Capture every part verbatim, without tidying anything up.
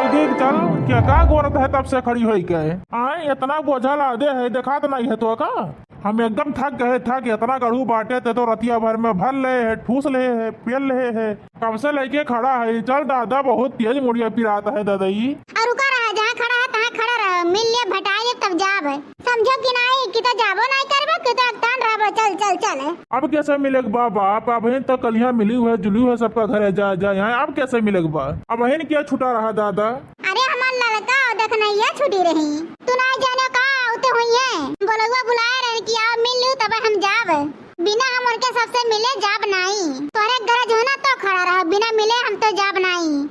देख चल, क्या का गोरत है तब से खड़ी होई के? आए, इतना बोझा लादे है, देखात नहीं है तो का? हम एकदम थक गए, थक, इतना गढ़ू बाटे, ते तो रतिया भर में भर ले है, ठूस ले है, पेल ले है, कब से लेके खड़ा है। चल दादा, बहुत तेज मुड़िया पिरात है ददई। और रुका रहा, जहाँ खड़ा है तहाँ खड़ा रहा, मिल ले, भटाई ले, तब जाब। समझो कि नहीं, कि तो जाबो नहीं करबो, कि तो अकतान रहबो, चल, चल, चल। अब कैसे मिलेक बा बाप? अबहिन तो कलिया मिली हुए, जुली हुए सबका घरे जा, जा, यहाँ अब कैसे मिलेक बा? अबहिन क्या छुटा रहा दादा? अरे हमार ललका और देखनैया छुटी रही, तू नहीं जाने का होते हुई है। बोलौआ बुलाए रहे कि आओ मिल लू तब हम जाब। बिना हम उनके सबसे मिले जाब नाई। तोहरे गरज हो ना तो खड़ा रहो, बिना मिले हम तो जाब नाई।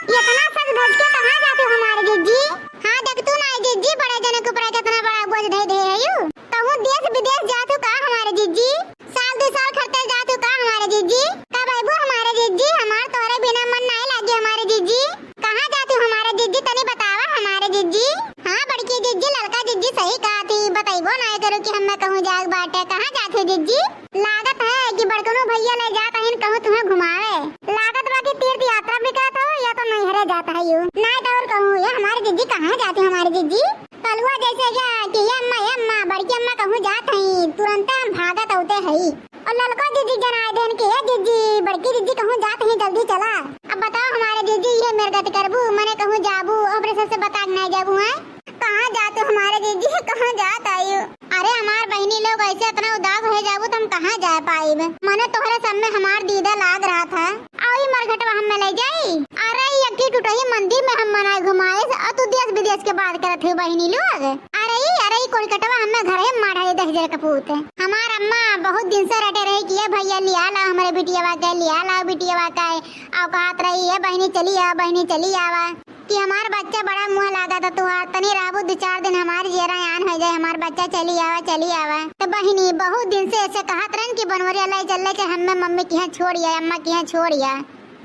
इतना सज धज के कहाँ जाते हो हमारे जिज्जी? हाँ, देख तू ना जिज्जी, बड़े जने के ऊपर कितना बड़ा बोझ धइ दे है यू। कहूँ देश विदेश जात हो का हमारे जिज्जी? साल दो साल खरते जात हो का हमारे जिज्जी? कब अइबू हमारे जिज्जी? हमार तोहरे बिना मन नाई लागे हमारे जिज्जी। कहाँ जात हो हमारे जिज्जी? तनी बतावा हमारे जिज्जी। हाँ, बड़की जिज्जी, ललका जिज्जी सही कहा थी, बतइबो नाई करू कि हमें कहूँ जाए बाटे। कहाँ जात हो जिज्जी? लागत है कि बड़कनू भैया ले जात हइन कहूँ तुम्हें घुमावे। लागत बा कि तीर्थ यात्रा भी करत हो या तो नैहरे जात है यू। नाई तो और कहूँ, ये हमारे जिज्जी कहाँ जाती हमारे जिज्जी? कलुआ जैसे क्या कि ये अम्मा, ये अम्मा, बड़की अम्मा कहूँ जात हई, तुरंते हम भागत औते हई। और ललको जिज्जी जनाए देन कि ये जिज्जी, बड़की जिज्जी कहूँ जात हई, जल्दी चला। अब बताओ हमारे जिज्जी, ये मेरगत करबू, मने कहूँ जाबू, अपने सबसे बता के नाई जाबू, हैं? कहाँ जात हो हमारे जिज्जी, कहाँ जात आयु? अरे हमार बहिनी लोग ऐसे इतना उदास हो जाबू तो हम कहाँ जा पाइब? मने तोहरे सब में हमार दीदा लाग रहा था। आओ ई मरघटवा हमें ले जाई। अरे ई अक्की टुटही मंदिर में हम मनाए घुमाए से, और तू देश विदेश के बात करत हो बहिनी लोग। अरे ई, अरे ई कोलकटवा हमें घर है माढ़ा ये दस हजार कपूत। हमार अम्मा बहुत दिन से रटे रही कि ये भैया लिया ला हमारे बिटियावा के, लिया ला बिटियावा का। और कहत रही, "ये बहिनी चली आवा, बहिनी चली आवा।" कि हमार बच्चा बड़ा मुँह लागा था तुहार, तनी रहबू दो चार दिन, हमार जियरा आन हो जाए, हमार बच्चा चली आवा, चली आवा। तो बहिनी बहुत दिन से ऐसे कहत रहन कि बनवरिया ले चल, ले चल, हमें मम्मी के यहाँ छोड़िया, अम्मा के यहाँ छोड़िया,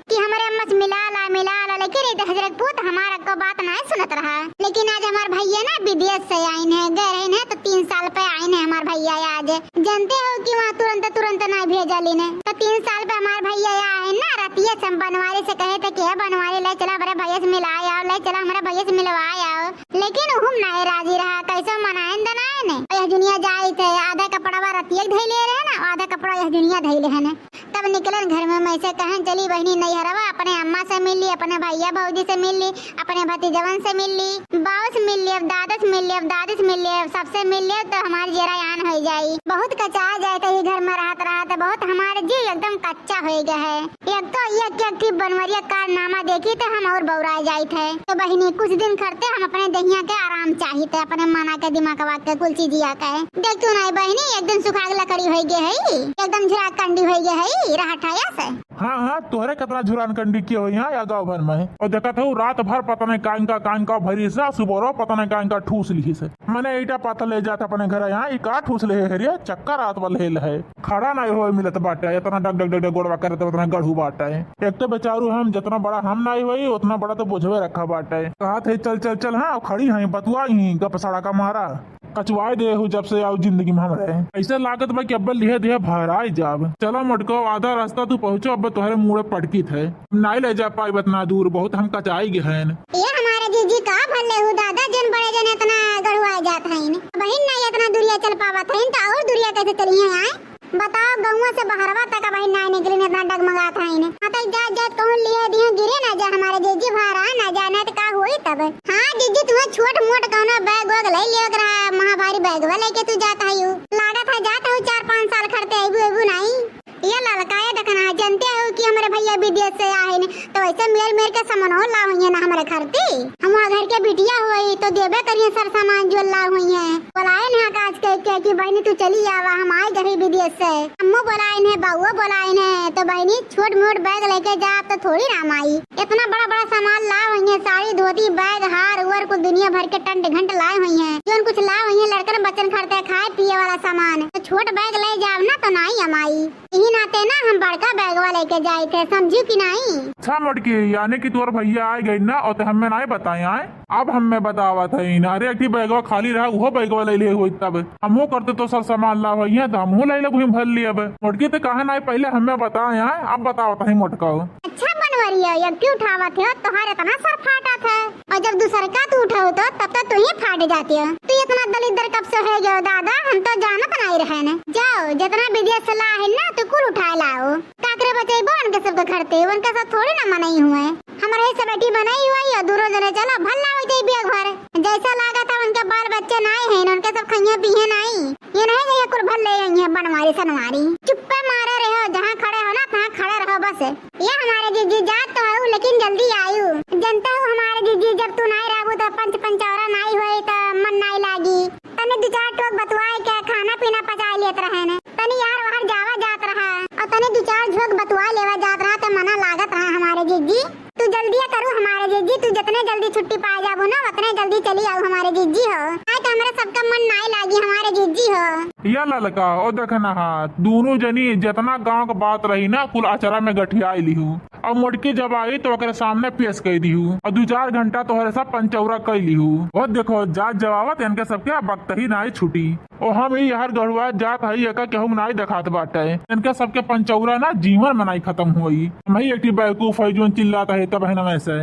कि हमारे अम्मा से मिला ला, मिला ला, लेकिन ये दस हजार पूत हमार अक्को बात ना सुनत रहा। लेकिन आज हमार भैया ना विदेश से आइन है, गए रहे ना तो तीन साल पे आइन है हमार भैया आज। जानते हो कि वहाँ तुरंत, तुरंत ना भेजा लेने। तो तीन साल पे हमार भैया यहाँ है ना, रतिया से हम बनवारी से कहे थे कि "हे बनवारी, ले चला हमारे भैया से मिलाए आओ, ले चला हमारे भैया से मिलवाए आओ।" लेकिन उहुम नाय राजी रहा, कैसे मनाएन दनाएन। और यह दुनिया जाइत है, आधा कपड़वा रतिया के धइले रहे ना, आधा कपड़ा यह दुनिया धइले है ना। तब निकलन घर में, मैं से कहन, "चली बहिनी नैहरवा, अपने अम्मा से मिल ली, अपने भैया भौजी से मिल ली, अपने भतीजवन से मिल ली, बाऊ से मिल ली, अब दादा से मिल ली, अब दादी से मिल ली, अब सबसे मिल ली, तो हमार जियरा आन हो जाई।" बहुत कचा जाए तो ई घर में रहत रहत, बहुत हमार जीव एकदम कच्चा हो गया है। एक तो एक एक ठे बनवरिया कारनामा देखी तो हम और बौरा जाइत है। तो बहिनी कुछ दिन खरते हम अपने दहिया के आराम चाहित है, अपने मना के दिमागवा के कुल चीजिया के। देख तू नहीं बहिनी, एकदम सुखाग लकड़ी हो गए है, एकदम झुरा कंडी हो गए है, रहा ठाया से। हाँ, हाँ, तोहरे कितना झुरान कंडी किए हो यहाँ या गाँव भर में। और देखत हो, रात भर पता नहीं काइन का, काइन का भरी से, सुबह पता नहीं काइन का ठूस ली से। मने ईटा पाथर ले जात अपने घर यहाँ, ई का ठूस ले है रे, चक्कर रात वाले हेल है। खड़ा नहीं होए मिलत बाटे, इतना डग डग डग डग गोड़वा करत, उतना गढ़ू बाटे। एक तो बेचारू हम, जितना बड़ा हम नहीं होई, उतना बड़ा तो बोझवे रखा बाटे। कहा थे, "चल, चल, चल, हाँ, खड़ी हैं, बतुआ ही, गप सड़ा का मारा।" कचवाए दे हो जब से आओ जिंदगी में हमरे। ऐसे लागत बा कि अब्बे लिहे दिहे भराई जाब। चलो मोटको, आधा रास्ता तू पहुँचो, अब तोहरे मुड़े पटकित है। नाई ले जा पाइब इतना दूर, बहुत हम कचाई गए हैं। ये हमारे जीजी का भले हो दादा, जन बड़े जन इतना गढ़ुआ जात हैं। बहिन नाई इतना दूरिया चल पावत हैं, तो और दूरिया कैसे चली हैं आए? बताओ, गौवा से बहरवा तक बहिन नाई निकली, इतना डगमगात हैं। हाँ, तो जात जात कहूँ लिए दिए गिरे ना जा, हमारे जीजी भारा ना जाना तो का होई तब? हाँ जीजी, तुम्हें छोट मोट कौनो बैग वैग ले लियो रहा, महा भारी बैगवा लेके तू जात है यू। लागत है जात है चार पाँच साल खरते अबू अबू नाई। ये ललका ये देखना, जानते हो कि हमारे भैया विदेश से आए हैं, तो ऐसे मेर मेर के सामान हो ला हुई है ना हमारे खरते। हम वहाँ घर के बिटिया हुई तो देबे करिए सर सामान जो ला हुई है। बोलाए ना आज कह के कि बहनी तू चली आवा, हम आए गए विदेश से। अम्मू बोलाए ने, बाबुओ बोलाए ने, तो बहनी छोट मोट बैग लेके जा, अब तो थोड़ी राम आई। इतना बड़ा बड़ा सामान ला हुई है, साड़ी धोती बैग हार उर कुल दुनिया भर के टंट घंट लाए हुई है। जोन कुछ ला हुई है लड़कन बच्चन खरते खाए पिए वाला सामान, तो छोट बैग ले जाव ना तो नाई अमाई। यही नाते ना हम बड़का बैगवा लेके जाए थे, समझू कि नाई? अच्छा मोटकी, यानी कि तोर भैया आए गए ना, और ते हमें नाई बताए आए? अब हमें बतावत है ना, अरे एक बैगवा खाली रहा, वो बैगवा ले लिए हुई तब। हमहू करते तो सब सामान ला हुई है, तो हमहू ले ले वहीं भर लिए अब। मोटकी तो कहा नाई पहले हमें बताए आए, अब बतावत है मोटका। अच्छा बनवा अरे, ये, ये क्यों उठावत हो? तोहार इतना सर फाटत है। और जब दूसर का तू उठाओ तो तब तो तू ही फाट जाती हो। तू इतना दलिद्दर कब से हो गयो दादा, हम तो जानत नहीं रहे ने। जाओ, जितना विदेश से ला है ना, तू कुल उठाए लाओ। काकरे बचैबो उनके सबके घर ते, उनके सब थोड़ी ना मनई हुए। हमरे ही सब बेटी मनई हुए, या दूरो जने चलो, भल लावे जाई बिया घर। जैसा लागत है उनके बाल बच्चे नाई हैं, उनके सब खइये पिए नाई। ये नहीं कि ये कुल भल ले आई है बनवारी सनवारी। चुप्पे मारे रहो, जहाँ खड़े हो ना, तहाँ खड़े रहो बस। ये हमारे जीजी जात तो हऊ, लेकिन जल्दी आयु। जनते हो हमारे जीजी, जब तू नाई रहबू तो पंच पंचौरा नाई होई तो मन नाई लागी। तनी दू चार टोक बतुआए के खाना पीना पचाए लेत रहे ने। तनी यार वहर जावा जात रहा और तनी दू चार झोंक बतुआ लेवा जात रहा तो मना लागत रहा हमारे जीजी। तू जल्दी करू हमारे जीजी, तू जितने जल्दी छुट्टी पा जाबू ना, उतने जल्दी चली आऊ हमारे जीजी हो। नहीं तो हमरे सबका मन नाई लागी हमारे जीजी हो। या ललका, ओ देखना हा, दोनों जनी जितना गाँव के बात रही ना, कुल अचरा में गठियाई लिहू। अब मोटकी जब आई तो ओकरे सामने पेश कर दिहू और दू चार घंटा तोहरे सब पंचौरा कर लिहू। ओ देखो, जात जवावत इनके सबके अब वक्त ही नाई छुटी। ओ हम ई हर गढ़ुआ जात हई, एका केहू नाई देखात बाटे। इनके सबके पंचौरा ना जीवन में नाई खत्म होई। हम ही एक ठी बेवकूफ हई जोन चिल्लात हई तब है ना वैसे।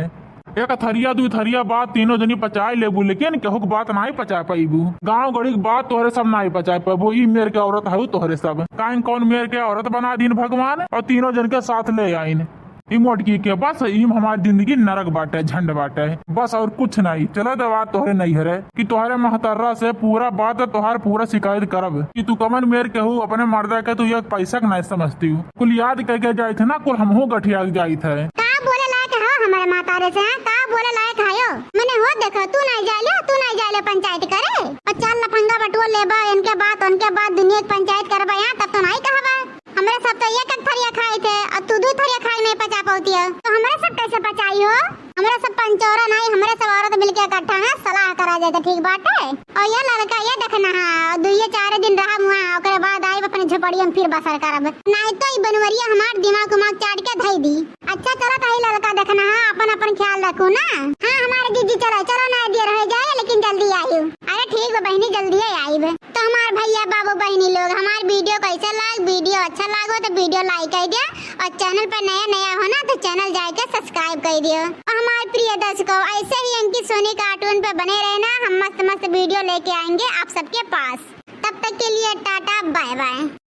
एक थरिया दू थरिया बात तीनों जनी पचाए लेबू, लेकिन केहू के बात नाई पचा पाईबू। गाँव गढ़ी के बात तोहरे सब नाई पचा पाबू। ई मेर के औरत हऊ तोहरे सब। काहे कौन मेर के औरत बना दीन भगवान और तीनों जन के साथ ले आइन। ई मोटकी के बस ई हमार जिंदगी नरक बाटे, झंड बाटे, बस और कुछ नाई। चलो दवा तोहरे नैहरे कि तोहरे महतर्रा से पूरा बात तोहार पूरा शिकायत करब कि तू कमन मेर केहू अपने मर्दा के तू एक पैसा के नाई समझती हूँ। कुल याद करके जाइत है ना, कुल हमहू गठिया के जाइत है। का बोले लायक है हमारे महतारे से, हाँ? का बोले लायक है यो? मने हो देखो, तू नाई जाए ले, तू नाई जाए ले पंचायत करे। और चार लफंगा बटुआ लेबा, इनके बात, उनके बात, दुनिया के पंचायत करबा यहाँ, तब तो नाई कहबा। हमरे सब तो एक एक थरिया खाई थे, और तू दू थरिया खाई में पचा पाती है, तो हमरे सब कैसे पचाई हो? हमरे सब पंचौरा नाई, हमरे सब औरत मिलके इकट्ठा ना सलाह करा जाए तो ठीक बाटे। और ये लड़का ये देखना है, और दुइये चारे दिन रहा मुआ, ओकरे बाद आइब अपने झोपड़िया में फिर बसर करब। नाई तो ई बनवरिया हमार दिमाग उमाग चाट के धई दी। अच्छा चलो तो ई लड़का देखना है, अपन अपन ख्याल रखू ना। हाँ हमारे जीजी चलो, चलो ना देर हो जाए लेकिन जल्दी आयु। अरे ठीक बा बहिनी, जल्दी आइब। तो हमार भैया बाबू बहिनी लोग, हमार video कैसे लाग, video अच्छा लागो तो video like कर दिया, और channel पे नया नया हो ना तो channel जाके subscribe कर दियो। और हमारे प्रिय दर्शकों, ऐसे ही अंकित सोनी cartoon पे बने रहना, हम मस्त मस्त video लेके आएंगे आप सबके पास। तब तक के लिए टाटा bye bye।